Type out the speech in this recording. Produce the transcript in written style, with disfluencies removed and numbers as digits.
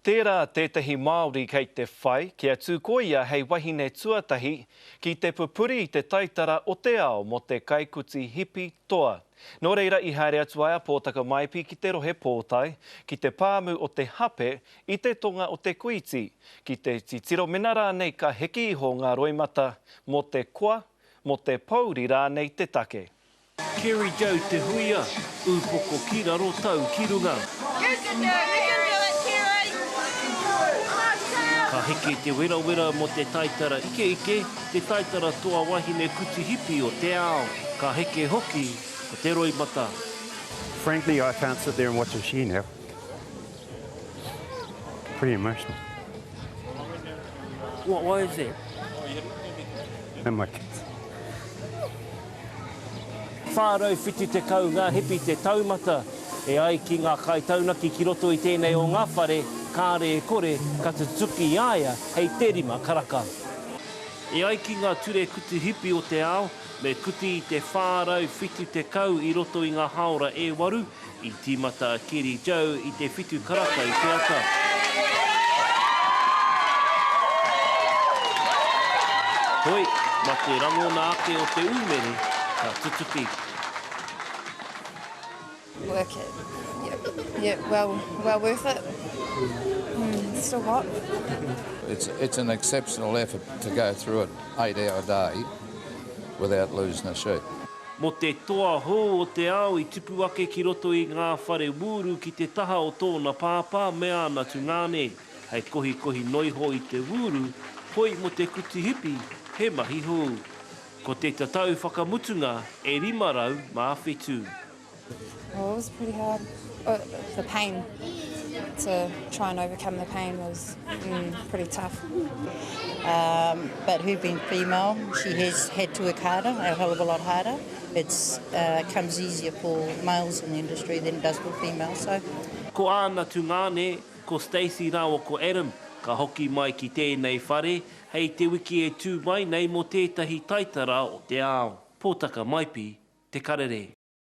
Tērā tētahi Māori kei te whai kia tū ko ia hei wahine tuatahi ki te pupuri i te taitara o te ao mō te kaikuti hipi toa. Nō reira i haere atu ai a Pōtaka Maipi ki te rohe pōtae, ki te pāmu o Te Hape i te tonga o Te Kuiti, ki te titiro mena rānei ka heke iho ngā roimata mō te koa, mō te pōuri rānei te take. Kerry Jo Te Huia, upoko ki raro tau ki runga. You can do it, you can do it Kerry! Ka heke te werawera mo te taitara ikeike, te taitara toa wahine kuti hipi o te ao. Ka heke hoki ko te roimata. Frankly I can't sit there and watch a she now. Pretty emotional. What, why is that? And my kids. 470 ngā hipi te taumata, e ai ki ngā kaitaunaki ki roto i tēnei o ngā whare, kāre e kore ka tutuki i a ia hei te rima karaka. E ai ki ngā ture kuti hipi o te ao, me kuti i te 470 i roto i ngā hāora e waru, I tīmata a Keri Jo i te whitu karaka i te ata. Hoi, ma te rangona ake o te umere, ka tutuki. Work it. Yep, yep, well, well worth it. Mm, still hot. It's, it's an exceptional effort to go through an eight-hour day without losing a sheep. Mō te toa hou o te ao i tupu ake ki roto i ngā whare wūru ki te taha o tōna pāpā me āna tungāne, hei kohikohi noiho i te wūru, hoi mō te kuti hipi, he mahi hou. Ko te tatau whakamutunga e 507. Oh, it was pretty hard. Oh, the pain, to try and overcome the pain was mm, pretty tough. Um, but her being female, she has had to work harder, a hell of a lot harder. It uh, comes easier for males in the industry than it does for females. So. Ko āna tungāne, ko Stacey rāua ko Adam, ka hoki mai ki tēnei whare hei te wiki e tū mai nei mō tētahi taitara o te ao. Pōtaka Maipi, Te Karere.